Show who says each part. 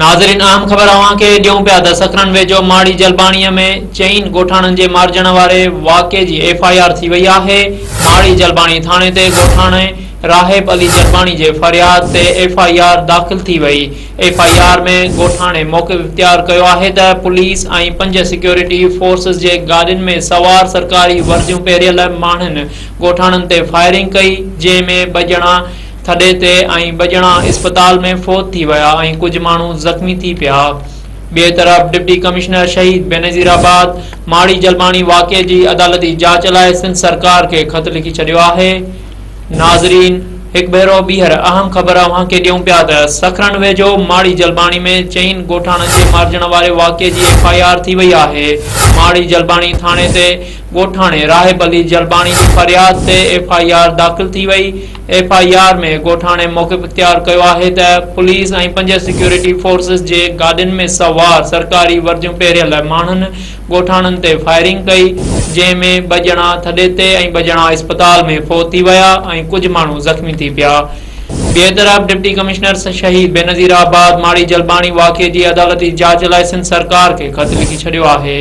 Speaker 1: ناظرين اهم خبر اوهان کي ڏيون پيا ته سکرن ويجهو ماڙي جلباڻي ۾ چئن ڳوٺاڻن جي مارجڻ واري واقعي جي ايف I R ٿي وئي آهي. ماڙي جلباڻي ٿاڻي تي ڳوٺاڻي راهب علي جلباڻي جي فرياد تي ايف I R داخل ٿي وئي. ايف I R ۾ ڳوٺاڻي موقف اختيار ڪيو آهي ته پوليس ۽ پنج سيڪيورٽي فورسز جي گاڏين ۾ سوار سرڪاري ورديون پهريل ماڻهن ڳوٺاڻن تي فائرنگ ڪئي جنهن ۾ ٻه ڄڻا ٿڏي تي ۽ ٻه ڄڻا اسپتال ۾ فوت ٿي ويا ۽ ڪجهه ماڻهو زخمي ٿي پيا. ٻئي طرف ڊپٽي ڪمشنر شهيد بينظير آباد ماڙي جلباڻي واقعي جي عدالتي جاچ لاء سنڌ سرڪار کي خط لکي ڇڏيو آهي. ناظرين هڪ ڀيرو ٻيهر اهم خبر اوهان کي ڏيون پيا ته سکرن ويجهو ماڙي جلباڻي ۾ چئن ڳوٺاڻن جي مارجڻ واري واقعي جي ايف I R ٿي وئي آهي. ماڙي جلباڻي ٿاڻي تي ڳوٺاڻي راهب علي جلباڻي جي فرياد تي ايف I R داخل ٿي وئي. ايف I R ۾ ڳوٺاڻي موقف اختيار ڪيو آهي ته پوليس ۽ پنج سيڪيورٽي فورسز جي گاڏين ۾ سوار سرڪاري ورديون پهريل ماڻهن ڳوٺاڻن تي فائرنگ ڪئي جنهن ۾ ٻه ڄڻا ٿڏي تي ۽ ٻه ڄڻا اسپتال ۾ فوت ٿي ويا ۽ ڪجهه ماڻهو زخمي ٿي پيا. ٻئي طرف ڊپٽي ڪمشنر شهيد بينظير آباد ماڙي جلباڻي واقعي جي عدالتي جاچ لاء سنڌ سرڪار کي خط لکي ڇڏيو آهي.